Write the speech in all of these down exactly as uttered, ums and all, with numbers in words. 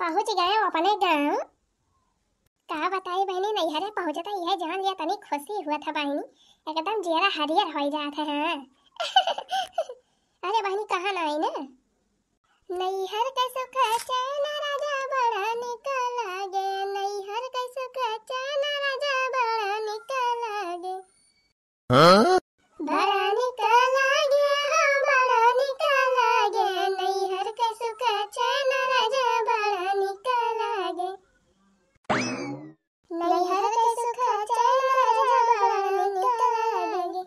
पहुँच गए अपने गाँव। का बताई बहिनी, नैहरे पहुँचता इहे जान लिया तनी खुशी हुआ था बहिनी, एकदम जियरा हरियर होइ जात है। हाँ। अरे बहिनी, कहाँ ना आई ना? नैहर के सुख चैन राजा बड़ा निक लागे, नैहर के सुख चैन राजा बड़ा निक लागे। हाँ? बड़ा निक लागे हो, बड़ा निक लागे, नैहर के सुख चैन राजा बड़ा निक लागे। नैहर के सुख चैन राजा बड़ा निक लागे।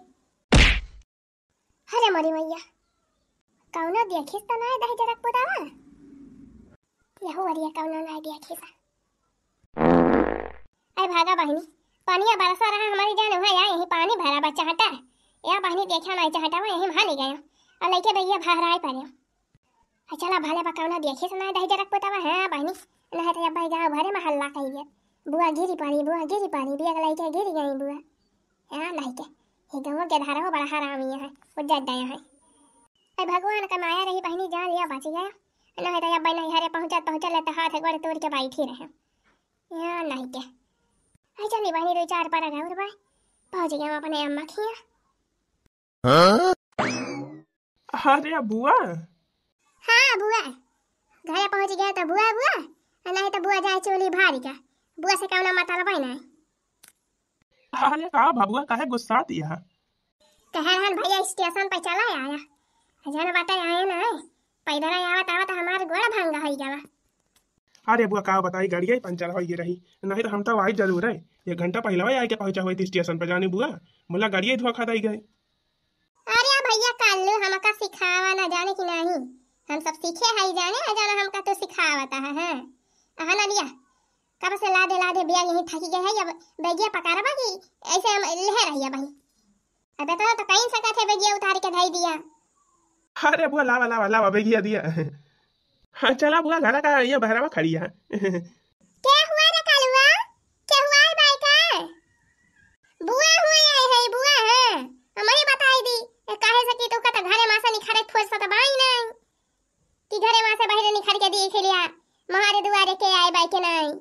अरे मोरी मैया, कौनो देखिस त नाय दहिजरक पुतावा? यहू अरिया कौनो नाय देखिस। अरे भागा बहिनी, पनिया बरसा रहा हमारी जान, वहाँ या यहीं पानी भरा बा चहटा। या बहिनी, देखा नाय चहटावा, यहीं मा हाली गया। और लइके भैया भहराए पड़े। अरे चला भले बा कौनो देखिस नाय दहिजरक पुतावा। हाँ बहिनी, नहीं तो अब भाई गाँव भरे मा हल्ला कही दिया, बुआ गिरी पड़ी, बुआ गिरी पड़ी, बिया लइके गिरी गई बुआ। हाँ, नहीं के, ये गाँव के धारा हो बड़ा हरामी है, वो जद दया है। अरे भगवान का माया रही बहिनी, जान लिया बच गया, नहीं तो अब नैहरे पहुँचत पहुँचत ले तो हाथ गोड़ तोड़ के बैठी रहे। हाँ, नहीं के, अरे चली बहिनी, दो चार पर गए और भाई पहुँच गया हम अपने अम्मा खिया। हाँ? अरे बुआ। हाँ बुआ, घरे पहुँच गया तो बुआ बुआ, नहीं तो बुआ जाए चोली भारी का, बुआ से कौनो मतलब है नहीं। अरे का बा बुआ, काहे गुस्सात हिया? कह रहन भैया स्टेशन पे चला आया, जन बाटे आए ना, पैदल आवत आवत हमार गोड़ भंगा होइ गवा। अरे बुआ का बताई, गाड़िया ही पंचर होइ गई रही, नहीं तो हम तो आई जरूर है। एक घंटा पहले आए के पहुंचा हुई थी स्टेशन पे जानी बुआ, मुला गाड़िया ही धोखा दई गए। अरे भैया कालू हमका सिखावा ना जाने कि नहीं, हम सब सीखे हई जाने, आ जाना हमका तू सिखावत है, हैं? अहा ना लिया, कब से लादे लादे बैग यहीं थकी गए है, अब बैगिया पकड़बा कि ऐसे हम लेहे रहिया बही। अब इतना तो कहीं सकत है बैगिया उतार के धई दिया। अरे बुआ लावा लावा लावा बैगिया दिया। हाँ चला बुआ, घरा का ये बहरावा खड़ी है। के हुआ रे कालुआ? के हुआ है भाई का? बुआ हुई आई है, बुआ है। हमरे बताई दी, ए, काहे से कि तू का त घरे मा से निखरे फुर्सत बाई नहीं। कि घरे मा से बहरे निखर के देख लिया, मारे दुआरे के आए बाई के नहीं।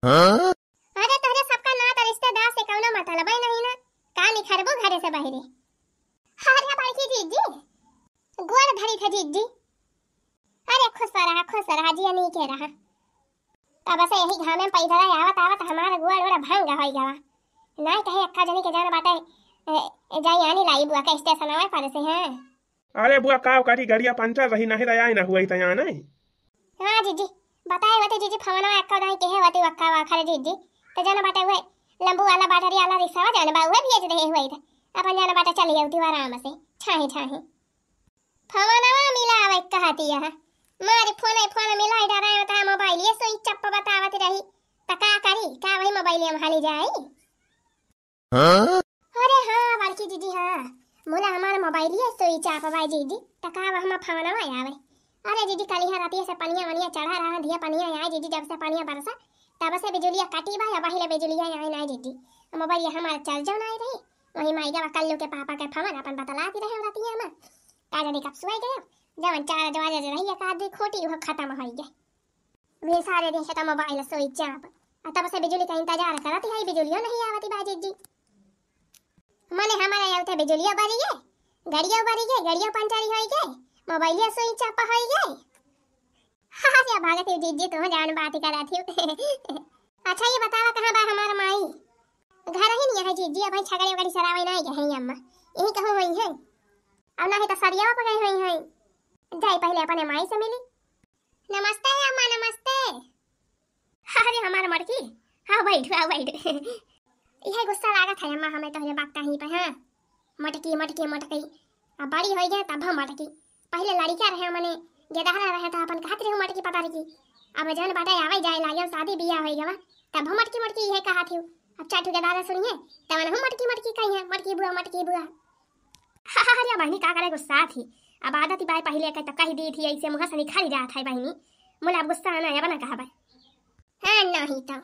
हाँ? अरे तोहरे सबका नात रिश्तेदार से कौनो मतलब ही नहीं ना, का निखरबो घरे से बहरे। अरे बड़की जीजी, गोड़ धरी थे जीजी। अरे खुश रहा, खुश रहा, जिया नीके रहा। तब से यही घामे में पैदल आवत आवत हमार गोड़ ओड़ भंग होइ गवा। नाय कहे अक्का जनी के जान बाटे, ए, ए, जाई आनी लाई बुआ के स्टेशनवा पर से, हैं। अरे बुआ, का करी, गड़िया पंचर रही, नहीं रहा, ना हुआ ही तैयार नहीं। हाँ जीजी, बताए होते जीजी, फोनवा अक्का दाई कहे होते अक्का वा खरे जीजी। तो जान बाटे हुए लंबू वाला बैटरी वाला रिक्शा जान बा, उहे भेज रहे हुए थे। अपन जान बाटे चली आती आराम से, छाही छाही। फोनवा मिलावे कहती है। मारी फोन, फोन मिलाई डराए होता है, मोबाइल ये सोई चप्प बतावत रही। त का करी, का वही मोबाइल में हाली जाई? हाँ? अरे हाँ, बड़की जीजी, हाँ। मुला हमार मोबाइलिया सोई चाप बा जीजी, त का वह मा फोनवा आवे? अरे जीजी, कलिहा रातिया से पनिया वनिया चढ़ा रहा, धिया पनिया आए जीजी, जब से पनिया बरसा, तब से बिजुलिया कटी बा, या वही ले बिजुलिया आए ना जीजी। मोबाइल हमार चार्जो ना रही, वही माई गवा कल्लू के पापा के फोन अपन बतलाती रहे रातिया में। का जाने कब सोई गए, जवन चार्ज वार्ज रही, एक आधी खोटी, वो खत्म होई गए। वे सारे दिन से तो मोबाइल सोई चाप। आ तब से बिजुली का इंतजार करत है, बिजुलियो नहीं आवती बा जीजी। मने हमारे यहाँ उठे बिजुलियो बरी गए, गड़ियो बरी गए, गड़ियो पंचरी होई गए, मोबाइलियो सोई चाप होई गए। हाँ, क्या भागत हो जीजी, तुम जान बात करत हो। अच्छा ये बतावा, कहाँ बा हमार माई? घर ही नहीं है जीजी, अब छगड़ी वगड़ी सरावे नहीं गए हैं अम्मा, यही कहूँ हुई है। अब नहीं तो सरिया पर गई हुई है। जाई पहले अपने माई से मिली। नमस्ते अम्मा, नमस्ते। अरे हमार मटकी, हाँ बैठ, हाँ बैठ। यह गुस्सा लागत है अम्मा हमें तोहरे बाप कहीं पे, हाँ। मटकी, मटकी, मटकी। अब बड़ी हो गए तब हम मटकी। पहले लड़िका रहे मने, गेदहरा रहे तो अपन कहत रहे मटकी पतरकी। अब जन बाटे आवे जाए लागे, शादी बियाह हो गवा, तब हम मटकी, मटकी यह कहत हूँ। अब चार ठो गेदहरा सुनिए, तब हम मटकी, मटकी कही है, मटकी बुआ, मटकी बुआ। अरे बहिनी, का करे गुस्सा थी? अब आदत ही बाय पहले के तो कह दी थी, ऐसे मुँह से निखर जात है बहिनी। मुला अब गुस्सा ना, अब ना कहबे। हाँ, नहीं तो।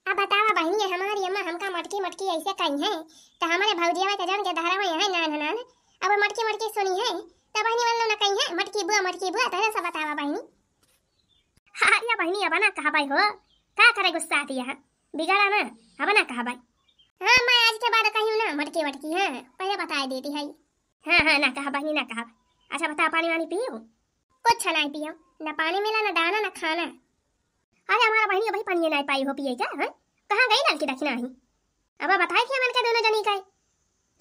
अब बतावा बहिनी, हमारी अम्मा हमका मटकी मटकी ऐसे कही है, तो हमारे भौजिया के जन के धारा में है नान नान, अब मटकी मटकी सुनी है, तो बहिनी वालों ना कही है, "मटकी बुआ, मटकी बुआ", तो ऐसा बतावा बहिनी। नहीं, अब ना कहबै हो, का करे गुस्सा दिया है, बिगड़ा ना, अब ना कहबै। हाँ, मैं आज के बाद कहियो ना मटकी वटकी, हाँ, पहिले बताइ देती है। हाँ, हाँ, ना कहबै, नहीं, ना कहबै। अच्छा बता, पानी वानी पियो? कुछ नाहीं पियो, ना पानी मिला, ना दाना, ना खाना। अरे हमार बहिनी अबहीं पानी नाहीं पाई हो पिए का, हाँ? कहाँ गई ललकी दखिनही? अब बताए कि हमन के दोनों जनी का।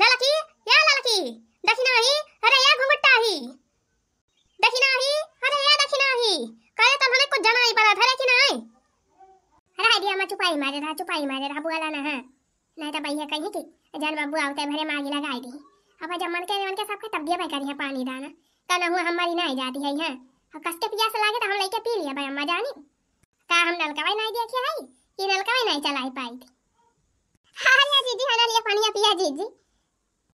ललकी, या ललकी, दखिनही, अरे या घुंघटाही, दखिनही, अरे या दखिनही, करे तो हमने कुछ जाना ही पड़ा था कि नहीं? अरे हाय दिया, मैं चुपाई मारे रहा, चुपाई मारे रहा, बोला ना, हाँ। नहीं तो भैया कहीं कि जान बाबू आवते भरे मागी लगाई दी। अब जब मन के, मन के सबके तब दिया भाई करी है पानी दाना, का ना हुआ हमारी नहीं जाती है, हाँ। और कस के पियास लागे तो हम लेके पी लिया भाई अम्मा जानी। का हम नलकवा नहीं देखी है कि नलकवा नहीं चलाई पाई थी? हाँ, लिया जीजी, हाँ, लिया पानी पिया जीजी।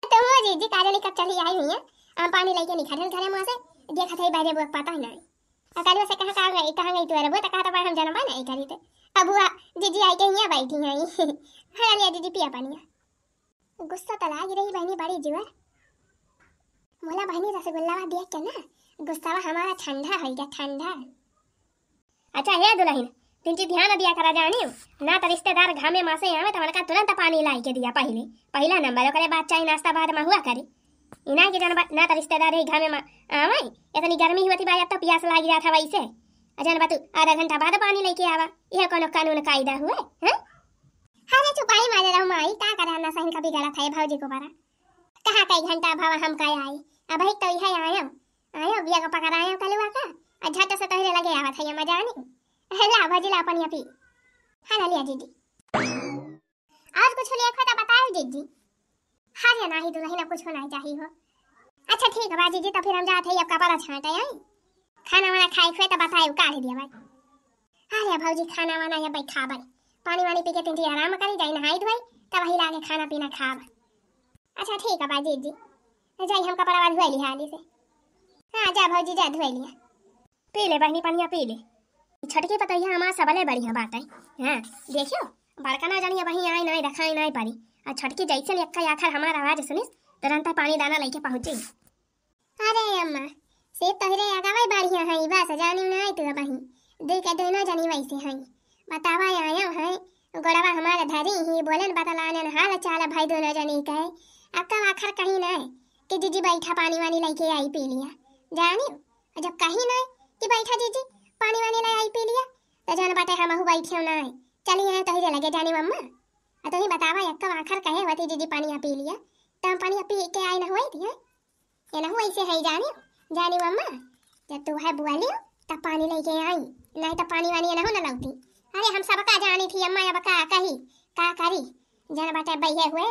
तुम जीजी, का जानी कब चली आई हुई है। हम पानी लेके निकल घरे मुँह से, देखा था बारे वो पता ही नहीं। अकाली से कहाँ, कहाँ गई, कहाँ गई तू? अरे वो तो कहा था हम जनबा नहीं करी थे। अब हुआ जीजी आई के यहाँ बैठी हैं। हाँ, लिया जीजी, पिया पानी। गुस्सा तो लाग रही बहनी बड़ी जोर। मोला बहनी रसगुल्ला देख के ना गुस्सा हमारा ठंडा हो गया, ठंडा। अच्छा हे दुलहिन, तिनची ध्यान दिया करा जानियो, ना त रिश्तेदार घामे मासे आवे त उनका तुरंत पानी लाई के दिया पहिले, पहिला नंबर, ओकरे बाद चाय नाश्ता बाद में हुआ करे। इना के जनबा ना त रिश्तेदार ही घामे मा आवे, इतनी गर्मी हुआ थी भाई, अब तो पियास लाग जात है वैसे। अ जनबा तू आधा घंटा बाद पानी लेके आवा, यह कोनो कानून कायदा हुए, हैं? अरे चुपाई मारे रहो माई, का करा ना सहन कभी गलत है भौजी को बड़ा। कहाँ कई घंटा भवा हम का आई, अबही तो इहे आयो, आयो बिया को पकड़ायो कलुआ का, आ झट से तोहरे लगे आवत है ये मजानी। ला भौजी ला अपन या पी। हाँ, ला लिया जीजी। और कुछ लिया खो तो बताओ जीजी। हाँ रे, नाही दुलहिन कुछ होना चाहिए हो। अच्छा ठीक बा जीजी, तो फिर हम जात है अब कपड़ा छाटे आई। खाना वाना खाए खुए तो बताओ, काढ़ दिया भाई। अरे भौजी, खाना वाना या भाई खाबे, पानी वानी पी के तिनची आराम करी, जाई नहाई धोई, तब वही लागे खाना पीना खाब। अच्छा ठीक है बा जीजी, जाई हम कपड़ा धोई ली हाली से। हाँ जा भौजी जा धोई लिया। पी ले बहनी पनिया पी ले। छोटकी पतोहिया हमार सबले बढ़िया बात है। हाँ देखियो, बड़का ना जानी अबही आई नाई देखाई नाई पड़ी। आ छोटकी जैसे एक्का आखर हमार आवाज सुनिस, तुरंत पानी दाना लेके पहुँची। अरे अम्मा, से तोहरे अगवे बढ़िया है, बस जानी नाई तू अबही। दे के दोनों जनी वैसे हैं। बतावा आयो है, गोड़वा हमार धरी ही, बोलन बतलानन हाल चाल भाई दोनों जनी के। अक्का आखर कहीं नाई कि जीजी बैठा पानी वानी लेके आई पी लिया। जानी, जब कहीं नाई कि बैठा जीजी पानी वानी ले आई पी लिया, तो जान बाटे हमहू बैठियो नाई। चली आए तोहरे लगे जानी अम्मा। आ तोही बतावा अक्का आखर कहे होती जीजी पानी पी लिया, तो हम पानी पी के आई ना होई थी, हैं? ये ना हुआ इसे है जानी, जानी अम्मा, जब तू है बुआ लियो, तब पानी लेके आई, नहीं तो पानी वानी ये ना हो ना लौती। अरे हम सबका जानी थी अम्मा, अब का कही, का करी, जन बाटे बइहे हुए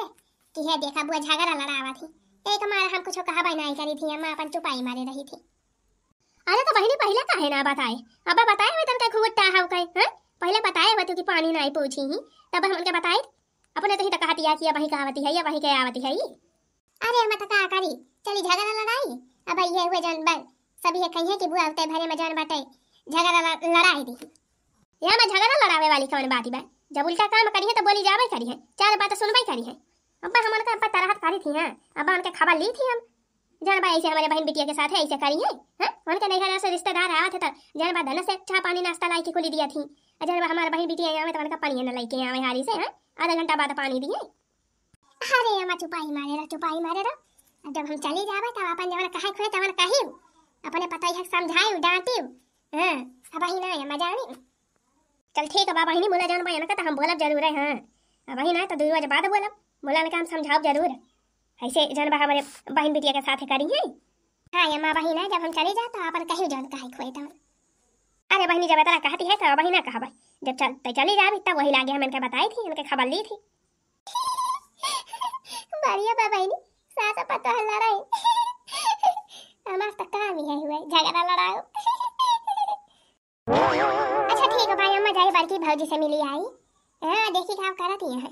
कि हे देखा बुआ झगड़ा लड़ावा थी, एक मार हम कुछ कहबे नहीं करी थी अम्मा, अपन चुपाई मारे रही थी। अरे तो बहिनी पहिले काहे ना बताए, अब बताए हुए तनका घुघुट्टा हाउ कहे, हैं? पहिले बताए हुए तू कि पानी नहीं पूछी ही, तब हम उनके बताए, अपने तो ही तो कहती है कि अब वही कहावती है, या वही के आवती है। अरे हम तो का करी, चली झगड़ा लड़ाई। अब ये हुए जौन बल, सभी ये कहिए कि बुआ उते भरे में जौन बाटे झगड़ा ल-, लड़ाई दी। यहाँ में झगड़ा लड़ावे वाली कौन बात बा? जब उल्टा काम करी है तो बोली जावे करी है, चार बात सुनबे करी है। अब हमन का अब तरहत करी थी, हाँ, अब उनके खबर ली थी हम। जौन बा ऐसे हमारे बहन बिटिया के साथ है, ऐसे करी है, हाँ? उनके नैहरा से रिश्तेदार आवत है तो जौन बा धन से चाह पानी नाश्ता लाई के कुली दिया थी। और जौन बा हमारे बहन बिटिया आवे तो उनका पानी न लेके आवे हाली से, हाँ? आधा घंटा बाद पानी दिए। अरे अम्मा चुपाई मारे रह, चुपाई मारे रह। अब जब हम चली जाबे तब अपन जवन कहे खोए तवन कहियो, अपने पतोहिया के समझाइयो, डांटियो। हाँ, अब ही ना अम्मा जानी। चल ठीक है बा बहिनी, बोला जौन बा इनका तो हम बोलब जरूर है, हाँ। अब ही ना तो दो रोज बाद बोलब, बोला इनका हम समझाओ जरूर। ऐसे जौन बा हमारे बहन बिटिया के साथ करी है। हाँ अम्मा, अब ही ना जब हम चली जा तो अपन कहियो जौन कहे खोए तवन। अरे बहिनी जब इतना कहती है तो अब ही ना कहबे, जब चल, तै चली जाबी तब वही लागे हम इनके बताई थी, इनके खबर ली थी। बढ़िया बा बहिनी, सास पतोह लड़ाई। हमार तो काम ही है हुए, झगड़ा लड़ाओ। अच्छा ठीक है भाई, अम्मा जाई बड़की भौजी से मिली आई। हाँ, देखी का करत ही है।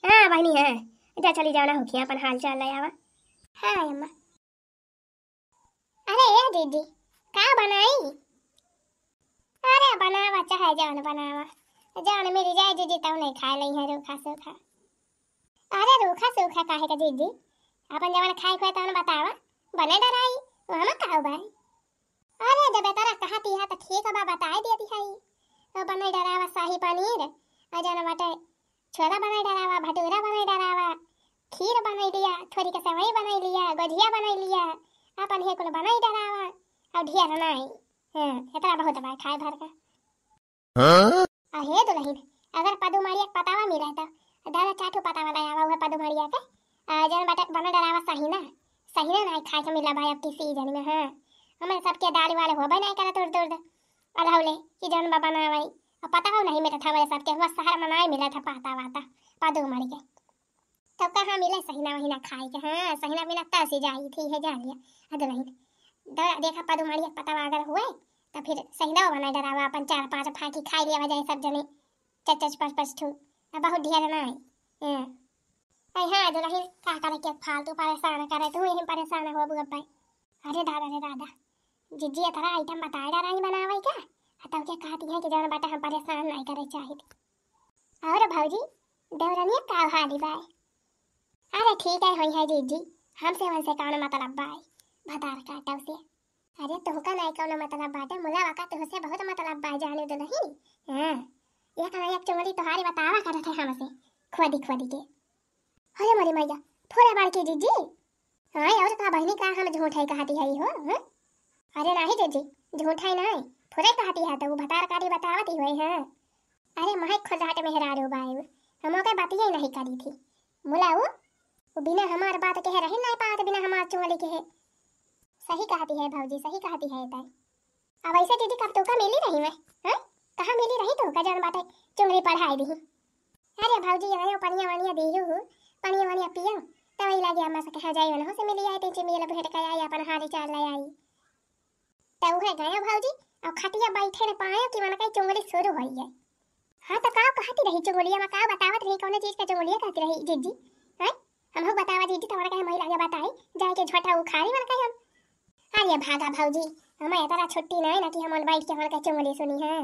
हाँ बहिनी, हाँ, जा चली जाओ ना होखिया, अपन हाल चाल ले आवा। हाँ अम्मा। अरे ए दीदी, का बनाई? अरे बनावा चाहे जौन बनावा, जौन मिल जाए दीदी, तौने खाए लई है रूखा सूखा। अरे रूखा सूखा काहे का दीदी, अपन जवन खाए खोए तवन बतावा, बने डराई, वहाँ में का बा? अरे जब इतना कहती है तो ठीक बा, बताए देती है। तो बनाई डरावा शाही पनीर, और जौन बाटे छोला बनाई डरावा, भटूरा बनाई डरावा, खीर बनाई लिया, थोड़ी के सेवई बनाई लिया, गोझिया बनाई लिया, अपन हे कुल बनाई डरावा, और ढेर नाई। हाँ, इतना बहुत बा खाए भर का। हाँ? अहे दुलहिन, अगर पदुमड़िया के पतावा मिले तो दादा चार ठो पतावा ले आवा हुए पदुमड़िया के। आ, जौन बाटे बना डरावा सहीना, सहीना नाई खाए के मिला भाई अब की सीजन में। हाँ, हमारे सबके दाल वाल होबे नाई करत उर्द उर्द। अलाउले कि जौन बा बनावई, अब पतावा नहीं मिलत हमारे सबके, हुआ शहर में नाई मिलत है पता वाता पदुमड़िया। तब कहाँ मिले सहीना वहीना खाए के? हाँ, सहीना बिना तरसी जाई थी है जानिया। अद नहीं। द-, देखा पदुमड़िया पतावा अगर हुए, तो फिर सहीना बनाई डरावा, अपन चार पांच फाकी खाई लिया जाए सब जने, चच चच पच पच ठू। अब बहुत ढेर ना है। हाँ। अरे हाँ, दुलहिन, का करे के फालतू परेशान करे, तू यही परेशान हो बुआ भाई। अरे दादा रे दादा, जिज्जी इतना आइटम बताए डराई बनावे का? आ तब के कहती है कि जौन बाटे हम परेशान नहीं करे चाहित। और भौजी, देवरनिया का हाली बाय? अरे ठीक है, होई है जीजी, हमसे वनसे कौन मतलब बाय, भतार काटव से। अरे तोहका नहीं कौन मतलब बाटे, मुला वाका तुहसे बहुत मतलब बाय जाने दो नहीं। हाँ, एक ना एक चुंगली तोहारी बतावा करत है हमसे, खोदी खोदी के। अरे मोरी मैया, फोरे बाड़ के जीजी। हाँ, और का बहनी का हम झूठ है कहती है हो, हाँ? अरे नाही जीजी, झूठ है नहीं, फोरे कहती है तो वो भतार कारी बतावती हुई है। अरे माई खुर्राट मेहरारू बायू, हम ओके बतिये नहीं करी थी। मुलाऊ, वो बिना हमार बात कहे रही नहीं पावत, बिना हमार चुंगली कहे। सही कहती है भौजी, सही कहती है तय। अब ऐसे दीदी कब तोका मिली रही मैं, हैं? कहाँ मिली रही तोका जौन बाटे चुंगली पढ़ाई दी? अरे भौजी, आयो पनिया वनिया दीहू हूँ, पनिया वनिया पियो, तो वही लागे अम्मा से कहा जाई, उन्हों से मिली आई, तीन मिल भेंट कर आई, अपन हाल चाल ले आई। तो उहे गयो भौजी, और खटिया बैठे न पायो कि मन कही चुंगली शुरू होई है। हाँ, तो का कहती रही चुंगलिया में, का बतावत रही, कौन चीज का चुंगलिया कहती रही जीजी? हैं? हम हो बतावा जीजी, तो मन कहे मही लागे बताई, जाए के झोटा उखाड़ी मन कहे हम। अरे भागा भौजी, हमें इतना छुट्टी नहीं ना कि हम बैठ के हमन का चुंगली सुनी है।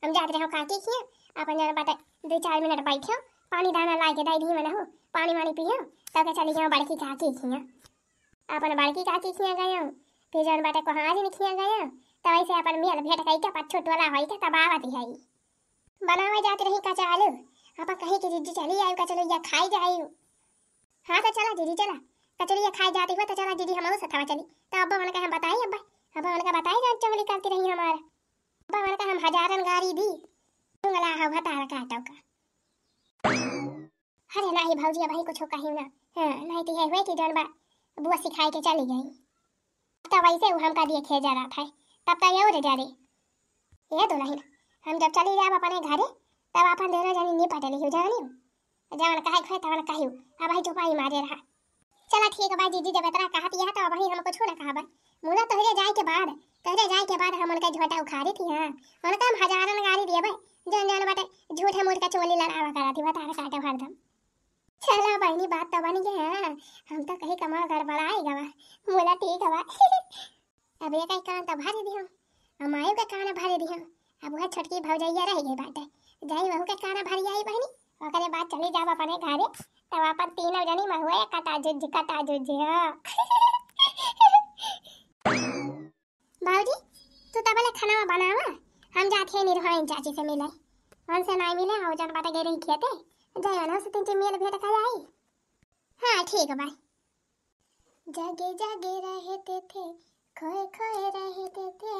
हम जात रहे काकी किया, अपन जन बाटे दो चार मिनट बैठो, पानी दाना ला के दे दी मन हो, पानी वानी पियो, तब के चली गयो बड़की काकी किया। अपन बड़की काकी खिया गयो, फिर जौन बाटे कोहाजिन खिया गयो, तो वैसे अपन मेल भेंट कई के पच्छो टोला होई के तब आवत है। बनावे जात रही कचालू, अपन कहीं कि जीजी चली आयु कचलुइया खाई जायु। हाँ तो चला जीजी चला, कचलुइया खाई जाती हुआ तो चला जीजी हमहू सथवा चली। तो अब्बा मन का हम बताई, अब्बा, अब्बा मन का बताई जान चुंगली करती रही हमार। अब्बा मन का हम हजारन गारी दी, चुंगला हो भतार काटो का। अरे नाही भौजी, अबही कुछ कही ना। हाँ, नहीं तो ये हुए कि जौन बा बुआ सिखाए के चली गई। तब वैसे वो हमका देखे जरा था, तब तो ये उड़ जा रे। ए दुलहिन, हम जब चली जाब अपने घरे, तब अपन दोनों जनी निपट लिहु, जानी। जवन कहे खोए तवन कहियो, अबही चुपाई मारे रहा। चला ठीक बा जीजी, जब इतना कहत यह तो अबही हम कुछ ना कहबा। मुला तोहरे जाए के बाद, तोहरे जाए के बाद हम उनका झोटा उखाड़ी थी, हाँ। उनका हम हजारन गारी दिए बे, जौन जौन बाटे झूठे मूठ का चोली लड़ावा करा थी, भतार काटे हरदम। चला बहनी, बात तो बन गया, हाँ। हम तो कहीं कमा गड़बड़ाए गवा, मुला ठीक हवा। अब एक ही कान तो भर दियो, हम आयु के कान भर दियो। अब वह छोटकी भौजैया रह गई बाटे, जाई वहू के कान भर आई बहनी, ओकरे बाद चली जाब अपने घरे, तब अपन तीनों जनी महुए कटा जुज, कटा जुज, हाँ। भौजी, तू तबले खाना बनावा, हम जात है निरहोइन चाची से मिले, उनसे नाई मिले, और जन बाटे गई रही खेते, जाए उन्हों से तीन चीज मेल भेंट कर आई। हाँ ठीक बा। जागे जागे रहते थे, खोए खोए रहते थे,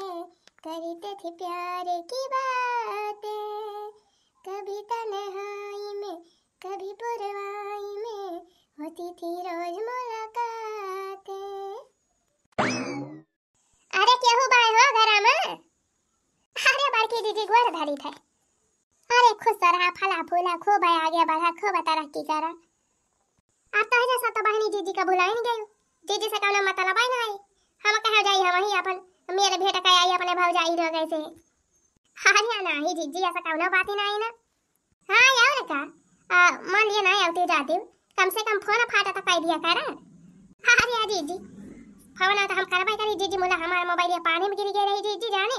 करते थे प्यार की बातें। कभी तन्हाई में, कभी पुरवाई में, होती थी रोज मुलाकातें। अरे केहू बाय हो घरा में? अरे बड़की दीदी गोर धरी थे। अरे खुश रहा, फला फूला, खूब आगे बढ़ा, खूब तरक्की करा। अब तो जैसा तो बहनी जीजी का भुलाइन गई, जीजी से कौनो मतलब ही नहीं। हम कहा जाई, हम ही अपन मेल भेंट के आई अपने भौजाई लोग से। अरे नाही जीजी, ऐसा कौनो बात ही नहीं ना। हाँ यार का, आ, मान लिया ना आवती जाती, कम से कम फोन फाटा तो कर दिया कर। अरे जीजी, फोन तो हम करबे करी जीजी, मुला हमारा मोबाइल ये पानी में गिर गए रही जीजी जाने।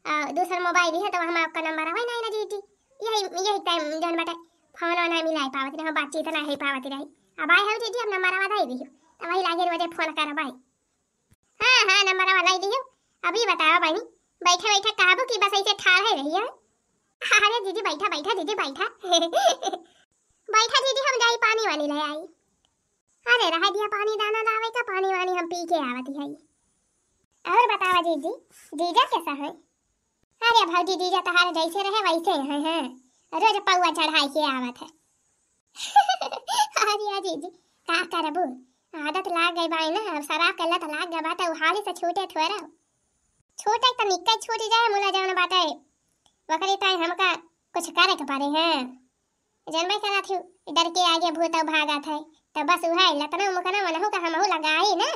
आ, दूसर मोबाइल है तो हमारा आपका नंबर है नहीं ना जीजी, यही यही टाइम जौन बाटे फोन ना मिलाई पावत रहे, बातचीत ना ही पावत रही। अब आए हो जीजी, अब नंबर दे दियो, तो वही लागे रोजे फोन करब आई। हाँ हाँ, नंबर वाला ही दियो। अभी बताओ बहनी, बैठे बैठे कहबो कि बस ऐसे ठाढ़े रही है। अरे जीजी, बैठा, बैठा जीजी, बैठा। बैठा जीजी, हम जाई पानी वानी ले आई। अरे रहा दिया पानी दाना लावे का, पानी वानी हम पी के आवत हई। और बतावा जीजी, जीजा कैसा है? अरे भौजी, जीजा तहार जैसे रहे वैसे हैं, हैं। रोज पौआ चढ़ाई के आवत है। अरे जीजी, का करबू, आदत लाग गई बाई ना, अब शराब के लत लाग गई बाटे, उ हाली से छूटे थोड़ा। छूटे त निक्के छूट जाए, मुला जौन बाटे, ओकरे ताई हमका कुछ करे के पड़े हैं। जनबे करत हूँ, डर के आगे भूत भागत है, त बस उहे लतना मुकना मनहु का हमहु लगाई ना।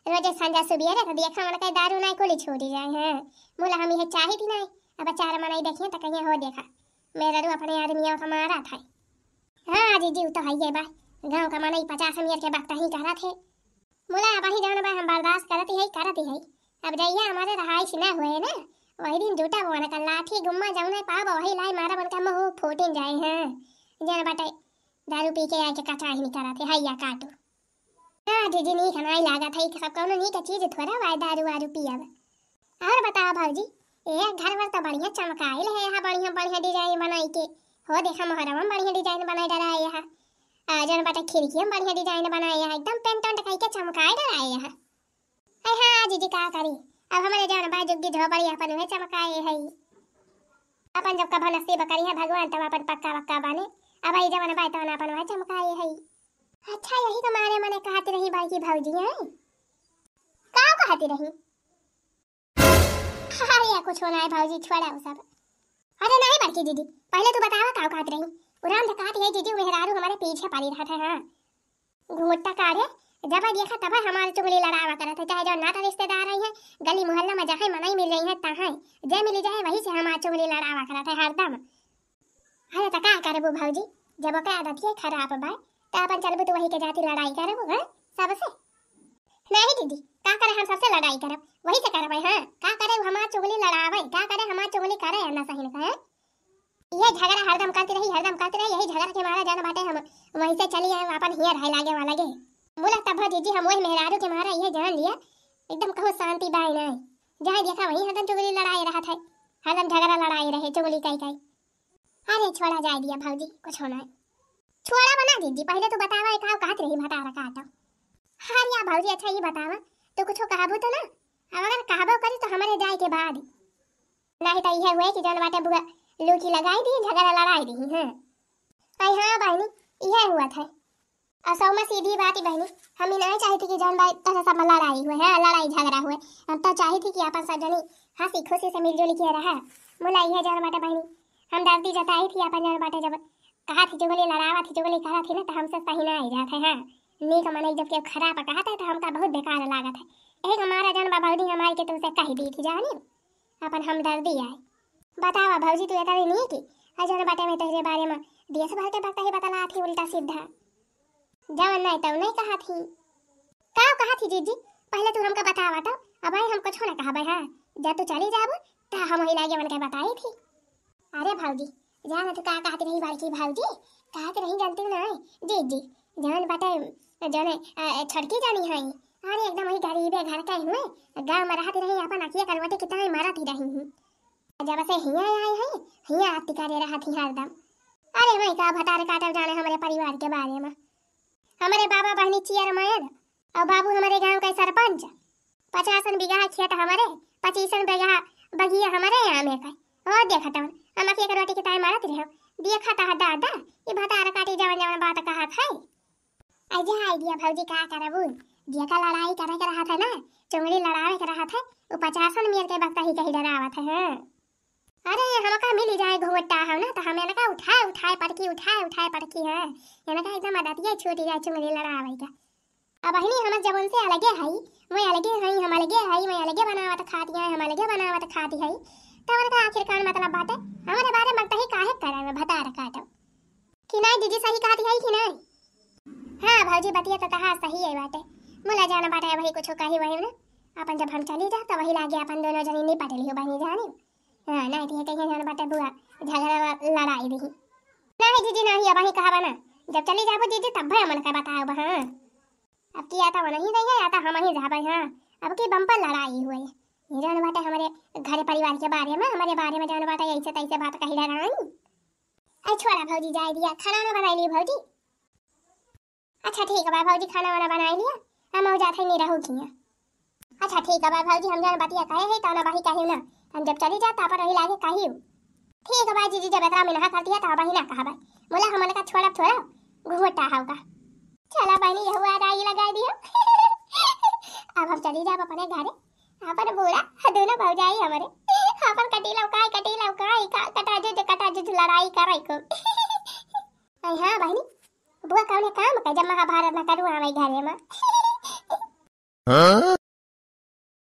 रोजे संझा सुबेरे त देखा मन के दारू नाई कुली छूट जाए हैं। मुला हम यह चाहित ही नाई, अब चार मनई देखिए त कहिए हो देखा, मेहरारू अपने आदमियों का मारत है। हाँ जीजी, उ तो हइये बा, गाँव का मनई पचास मियर के बकतही करत है। मुला अबही जौन बा हम बर्दाश्त करत ही, करत ही। अब जइया हमारे रहाइश न हुए ना, वही दिन जुटा बोन का लाठी गुम्मा जौने पाब वही लाई मारब उनका मुँह फूटिन जाए हैं। जन बाटे दारू पी के आके कचाही नहीं करत है, हैया काटू। ना जीजी, नीक नाई लागत है, सब कौनो नीक चीज थोड़ा बाय दारू वारू पियब। और बताओ भौजी, ए घर वर तो बढ़िया चमकाइल है, यहाँ बढ़िया बढ़िया design बनाई के। हो देखा मोहरवा में बढ़िया design बनाई डराए यहाँ। आ जौन बाटे खिड़किया में बढ़िया design बनाए यहाँ, एकदम paint वेंट कई के चमकाए डराए यहाँ। अरे हाँ जीजी, का करी, अब हमारे जौन बा जुग्गी झोपड़ी अपन उहे चमकाए है। अपन जब कभो नसीब करी है भगवान तब अपन पक्का वक्का बने। अब आई जवन बा तवन अपन उहे चमकाए है। अच्छा, यही के मारे मने कहती रही बड़की भौजी हैं। का कहती रही? अरे कुछ होना है भौजी, छोड़ा वो सब। अरे नहीं बड़की दीदी, पहले तू बतावा का कहती रही। उराम तो कहती है जीजी, मेहरारू हमारे पीछे पड़ी रहत है। हाँ, घूंघटा काढ़े, जब देखा तब हमार चुगली लड़ावा करत है, चाहे जो नाता रिश्तेदार आई है, गली मोहल्ला में जहाँ मनई मिल रही है तहाँ, जे मिली जाए वही से हमार चुगली लड़ावा करत है हरदम। अरे त का करबू भौजी, जब ओकर आदतिये खराब बा, त अपन चलबू त वही के जाति लड़ाई करबू, हैं, सबसे? नहीं दीदी, का करे हम सबसे लड़ाई करब, वही से करबे, हाँ, का करे उ हमार चुगली लड़ावे, का करे हमार चुगली करे, ना सही न कहे। ये झगड़ा हरदम करती रही, हरदम करती रही, यही झगड़ा के मारा जान बाटे हम वहीं से चली आए, अपन हियाँ रहे लागे वाला गे। मुला तब जीजी हम वही मेहरारू के मारा ये जान लिया, एकदम कहूँ शांति बाय नहीं, जहाँ देखा वहीं हरदम चुगली लड़ाई रहत है, हरदम झगड़ा लड़ाई रहे, चुगली कई कई। अरे छोड़ा जाए दिया भौजी, कुछ होना है। छोड़ा बना दीदी, पहले तू बतावा, एक आव कहत रही भतारा काटो। अरे या भौजी, अच्छा ये बतावा, तू कुछ कहबू तो ना? अब अगर कहबो करी तो हमारे जाए के बाद। नहीं तो यह हुए कि जौन बाटे बुआ लूकी लगाई दी, झगड़ा लड़ाई दी, हाँ। आई हाँ बहनी, यह हुआ था। और सौमा सीधी बात ही बहनी, हम ही नहीं चाहती कि जौन बाई तोहरे सब में लड़ाई हुए, हाँ, लड़ाई झगड़ा हुए। हम तो चाहती कि अपन सब जनी हंसी खुशी से मिलजुल के रहा। मुला यह जौन बाटे बहनी, हम दर्दी जताई थी अपन जौन बाटे, जब कहा थी चुगली लड़ावा थी, चुगली करा थी ना, तो हमसे सही ना आई जात है, हाँ। नीक मनई जब केहू खराब कहा था, तो हमका बहुत बेकार लागत है। यही हमारा जौन बा भौजी हमारी के तुमसे कह दी थी, जानी, अपन हमदर्दी आए। बतावा भौजी, तू इतना नीक, और जौन बाटे में तोहरे बारे में देश भर के बात ही बतला थी उल्टा सीधा। जवन नहीं तवन नहीं कहा थी। का कहा थी जीजी? पहले तू हमका बतावा तो। अब आई हम कुछ ना कहबे, हाँ। जब तू चली जाबू, त हम वही लागे मन के बताई थी। अरे भौजी, जान तू का कहती रही बड़की भौजी? कहती रही जानती नहीं, जीजी, जवन बाटे, जौन, अ, छोटकी जानी है। अरे एकदम वही गरीबे घर के हुए, गाँव में रहती रही, अपन अखिया करवटे कितना ही मारती रही हूँ। जब से हियाँ आए हैं, हियाँ आती करे रहत ही हरदम। अरे मैं का भतार काटब जाने हमरे परिवार के बारे में। हमरे बाबा बहनी चेयरमैन और बाबू हमरे गाँव के सरपंच। पचासन बीघा खेत हमरे, पच्चीसन बीघा बगिया हमरे आमे का। और देखत हन, हम अखिया करवटी के ताई मारत रहे। देखत ह दादा, ई भतार काटी जवन जवन बात कहत है। अइजा आइडिया भौजी का करबू, जेका लड़ाई करे के रहत है ना, चुंगली लड़ावे के रहत है, उ पचासन मेर के बकता ही कही डरावत है, हाँ। अरे हमका मिली जाए घोटा हो ना, तो हम इनका उठाए उठाए पटकी, उठाए उठाए पटकी है, इनका एकदम आदतिये छूटी जाए चुंगली लड़ावे का। अब बहिनी हमर जब उनसे अलगे हई, मैं अलगे हई, हम अलगे हई, मैं अलगे बनावत खाती है, हम अलगे बनावत खाती है, तब उनका आखिर कौन मतलब बाटे? हमारे बारे में बकता ही काहे करे में भतार काटो। कि नहीं जीजी, सही कहती है कि नहीं? हाँ भौजी, बतिया तो तहार सही है बाटे। मुला जाना बाटे, वही कुछ कही वही ना। अपन जब हम चली जा, तो वही लागे अपन दोनों जनी निपट लियो बहनी जानी। हाँ, नहीं तो ये कहीं जाना बाटे बुआ, झगड़ा ल-, लड़ाई दी। नहीं जीजी, नहीं, अब वही कहा बना। जब चली जाबो जीजी, तब भाई मन का बताओ बा, हाँ। अब की आता वो नहीं रही है, आता हम ही जाबे, हाँ। अब की बम्पर लड़ाई हुए। ये जौन बाटे हमरे घर परिवार के बारे में, हमरे बारे में जौन बाटे ऐसे तैसे बात कही डराई। अरे छोड़ा भौजी, जाए दिया, खाना ना बनाई ली भौजी। अच्छा ठीक बा भौजी, खाना वाना बनाई लिया, हम हो जात है नहीं रहू किया। अच्छा ठीक बा भौजी, हम जौन बतिया कहे है तौन बही कही ना, हम जब चली जात पर रही लागे कही। ठीक बा जीजी, जब इतना मिनहा कर दिया तो बही ना कहा भाई, बोला हमन का छोड़ब थोड़ा, घूंघटा होगा। चला बहनी, यह हुआ राई लगा दिया। अब हम चली जाब अपने घरे, अपन बूढ़ा दोनों भौजाई हमरे अपन कटी लौकाई, कटी लौकाई का कटा जुज, कटा जुज लड़ाई करे को। अरे हाँ बहनी, बुआ कौने काम का जब महाभारत ना करू आवे घरे में।